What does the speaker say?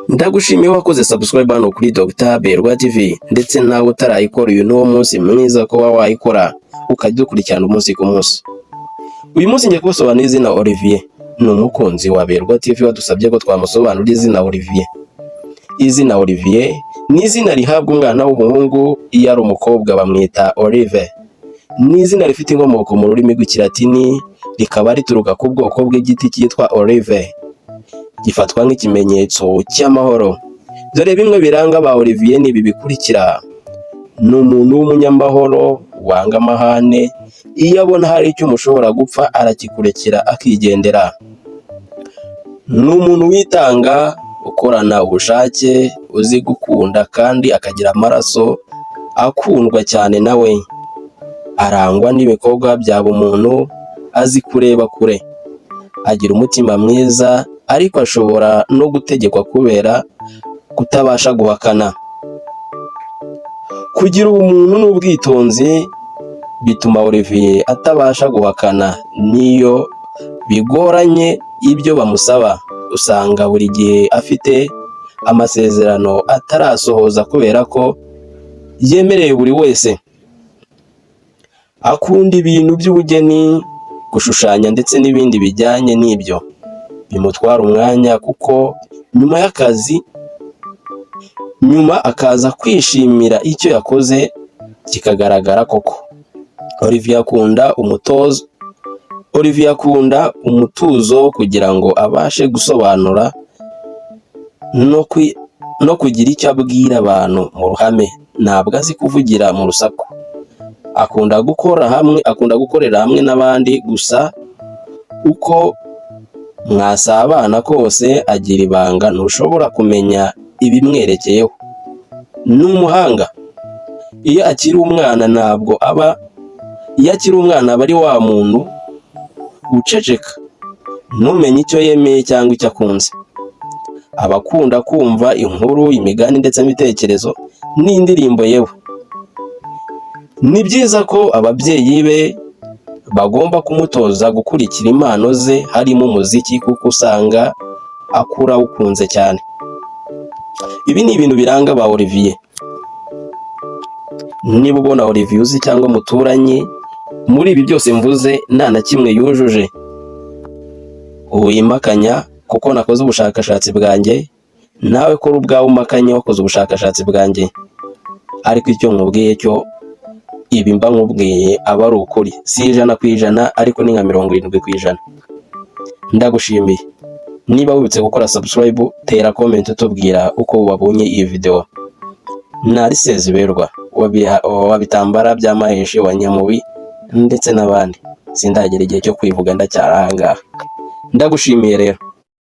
Ndagushimiye wakoze subscribe hano kuri Dr Berwa TV, ndetse nawe utarayikora, uyu ni wo munsi mwiza ko wayikora ukajya ukurikirana umunsi ku munsi. Uyu munsi ngiye kubasobanurira izina Olivier. Ni umukunzi wa Berwa TV wadusabye ko twamusobanurira izina Olivier. Izina Olivier ni izina rihabwa umwana w'umuhungu, iyo ari umukobwa bamwita Olive. Ni izina rifite inkomoko mu rurimi rw'Ikilatini, rikaba rituruka ku bwoko bw'igiti cyitwa olive, gifatwa nk'ikimenyetso cy'amahoro. Dore bimwe biranga ba Olivier ni ibi bikurikira: ni umuntu w'umunyamahoro, wanga amahane, iyo abona hari icyo mushobora gupfa arakikurekera akigendera. Ni umuntu witanga, ukorana ubushake, uzi gukunda kandi akagira amaraso akundwa cyane nawe. Arangwa n'ibikorwa bya bumuntu, azi kureba kure, agira umutima mwiza, ariko ashobora no gutegekwa kubera kutabasha guhakana. Kugira ubumuntu n'ubwitonzi bituma Olivier atabasha guhakana n'iyo bigoranye ibyo bamusaba. Usanga buri gihe afite amasezerano atarasohoza kubera ko yemereye buri wese. Akunda ibintu by'ubugeni, gushushanya ndetse n'ibindi bijyanye n'ibyo. Bimutwara umwanya kuko nyuma y'akazi, nyuma akaza kwishimira icyo yakoze kikagaragara koko. Olivier akunda umutuzo kugira ngo abashe gusobanura no kugira icyo abwira abantu mu ruhame. Ntabwo azi kuvugira mu rusaku. Akunda gukorera hamwe n'abandi, gusa uko mwasabana kose agira ibanga, ntushobora kumenya ibimwerekeyeho. Ni umuhanga. Iyo akiri umwana aba ari wa muntu uceceka, ntumenye icyo yemeye cyangwa icyo akunze. Aba akunda kumva inkuru, imigani ndetse n'ibitekerezo n'indirimbo yewe. Ni byiza ko ababyeyi be bagomba kumutoza gukurikira impano ze, harimo umuziki, kuko usanga akura awukunze cyane. Ibi ni ibintu biranga ba Olivier. Niba ubona Olivier uzi cyangwa muturanye muri ibi byose mvuze nta na kimwe yujuje, wimakanya kuko nakoze ubushakashatsi bwanjye, nawe kora ubwawe umakanye wakoze ubushakashatsi bwanjye. Ariko icyo nkubwiye cyo, ibi mba nkubwiye aba ari ukuri, si 100% ariko ni nka 70%. Ndagushimiye. Niba wibutse gukora subscribe, tera comment utubwira uko wabonye iyi video. Nari Sezibera wa Bitambara bya Maheshi wa Nyamubi ndetse n'abandi. Sindagera igihe cyo kwivuga, ndacyari ahangaha. Ndagushimiye rero.